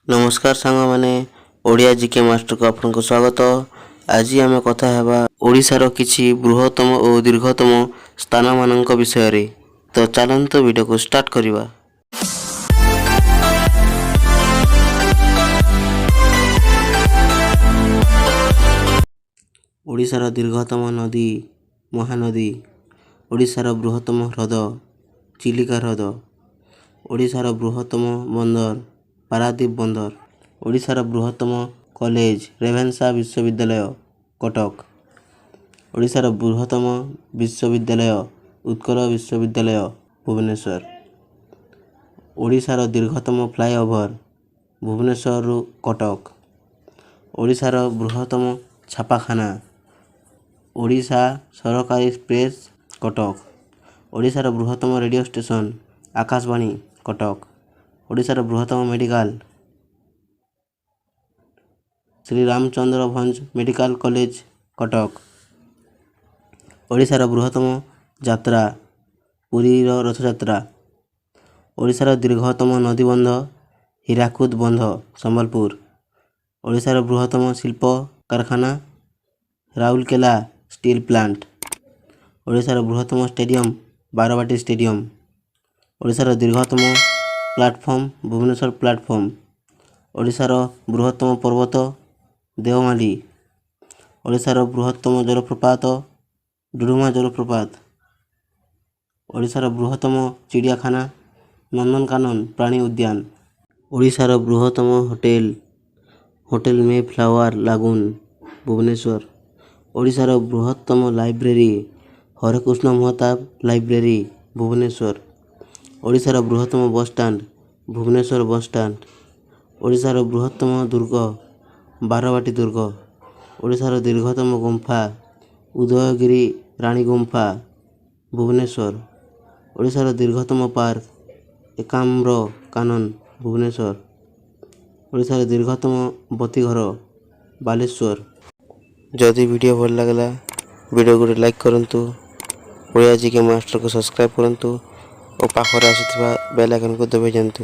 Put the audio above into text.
ନମସ୍କାର ସାଙ୍ଗମାନେ, ଓଡ଼ିଆ ଜିକେ ମାଷ୍ଟରକୁ ଆପଣଙ୍କୁ ସ୍ୱାଗତ। ଆଜି ଆମେ କଥା ହେବା ଓଡ଼ିଶାର କିଛି ବୃହତ୍ତମ ଓ ଦୀର୍ଘତମ ସ୍ଥାନମାନଙ୍କ ବିଷୟରେ। ତ ଚାଲନ୍ତୁ, ଭିଡ଼ିଓକୁ ଷ୍ଟାର୍ଟ କରିବା। ଓଡ଼ିଶାର ଦୀର୍ଘତମ ନଦୀ ମହାନଦୀ। ଓଡ଼ିଶାର ବୃହତ୍ତମ ହ୍ରଦ ଚିଲିକା ହ୍ରଦ। ଓଡ଼ିଶାର ବୃହତ୍ତମ ବନ୍ଦର ପାରାଦୀପ ବନ୍ଦର। ଓଡ଼ିଶାର ବୃହତ୍ତମ କଲେଜ ରେଭେନ୍ସା ବିଶ୍ୱବିଦ୍ୟାଳୟ, କଟକ। ଓଡ଼ିଶାର ବୃହତ୍ତମ ବିଶ୍ୱବିଦ୍ୟାଳୟ ଉତ୍କଳ ବିଶ୍ୱବିଦ୍ୟାଳୟ, ଭୁବନେଶ୍ୱର। ଓଡ଼ିଶାର ଦୀର୍ଘତମ ଫ୍ଲାଏଓଭର ଭୁବନେଶ୍ୱରରୁ କଟକ। ଓଡ଼ିଶାର ବୃହତ୍ତମ ଛାପାଖାନା ଓଡ଼ିଶା ସରକାରୀ ପ୍ରେସ୍, କଟକ। ଓଡ଼ିଶାର ବୃହତ୍ତମ ରେଡ଼ିଓ ଷ୍ଟେସନ ଆକାଶବାଣୀ, କଟକ। ଓଡ଼ିଶାର ବୃହତ୍ତମ medical Sriramachandra Bhanj medical college, Cuttack. ଓଡ଼ିଶାର ବୃହତ୍ତମ ଯାତ୍ରା ପୁରୀର ରଥଯାତ୍ରା। ଓଡ଼ିଶାର ଦୀର୍ଘତମ ନଦୀବନ୍ଧ ହୀରାକୁଦ ବନ୍ଧ, ସମ୍ବଲପୁର। ଓଡ଼ିଶାର ବୃହତ୍ତମ ଶିଳ୍ପ କାରଖାନା ରାଉରକେଲା ଷ୍ଟିଲ୍ ପ୍ଲାଣ୍ଟ। ଓଡ଼ିଶାର ବୃହତ୍ତମ ଷ୍ଟାଡ଼ିୟମ ବାରବାଟୀ ଷ୍ଟାଡ଼ିୟମ। ଓଡ଼ିଶାର ଦୀର୍ଘତମ ପ୍ଲାଟଫର୍ମ ଭୁବନେଶ୍ୱର ପ୍ଲାଟଫର୍ମ। ଓଡ଼ିଶାର ବୃହତ୍ତମ ପର୍ବତ ଦେଓମାଳି। ଓଡ଼ିଶାର ବୃହତ୍ତମ ଜଳପ୍ରପାତ ଡୁଡୁମା ଜଳପ୍ରପାତ। ଓଡ଼ିଶାର ବୃହତ୍ତମ ଚିଡ଼ିଆଖାନା ନନ୍ଦନକାନନ ପ୍ରାଣୀ ଉଦ୍ୟାନ। ଓଡ଼ିଶାର ବୃହତ୍ତମ hotel hotel May flower lagoon, Bhubaneswar. ଓଡ଼ିଶାର ବୃହତ୍ତମ ଲାଇବ୍ରେରୀ ହରେକୃଷ୍ଣ ମହତାବ ଲାଇବ୍ରେରୀ, ଭୁବନେଶ୍ୱର। ଓଡ଼ିଶାର ବୃହତ୍ତମ ବସଷ୍ଟାଣ୍ଡ ଭୁବନେଶ୍ୱର ବସଷ୍ଟାଣ୍ଡ। ଓଡ଼ିଶାର ବୃହତ୍ତମ ଦୁର୍ଗ ବାରବାଟୀ ଦୁର୍ଗ। ଓଡ଼ିଶାର ଦୀର୍ଘତମ ଗୁମ୍ଫା ଉଦୟଗିରି ରାଣୀ ଗୁମ୍ଫା, ଭୁବନେଶ୍ୱର। ଓଡ଼ିଶାର ଦୀର୍ଘତମ ପାର୍କ ଏକାମ୍ର କାନନ, ଭୁବନେଶ୍ୱର। ଓଡ଼ିଶାର ଦୀର୍ଘତମ ବତୀଘର ବାଲେଶ୍ୱର। ଯଦି ଭିଡ଼ିଓ ଭଲ ଲାଗିଲା, ଭିଡ଼ିଓ ଗୋଟେ ଲାଇକ୍ କରନ୍ତୁ, ଓଡ଼ିଆ ଜିକେ ମାଷ୍ଟରକୁ ସବସ୍କ୍ରାଇବ୍ କରନ୍ତୁ ଓ ପାଖରେ ଆସୁଥିବା ବେଲ୍ ଆଇକନ୍କୁ ଦବାଇ ଦିଅନ୍ତୁ।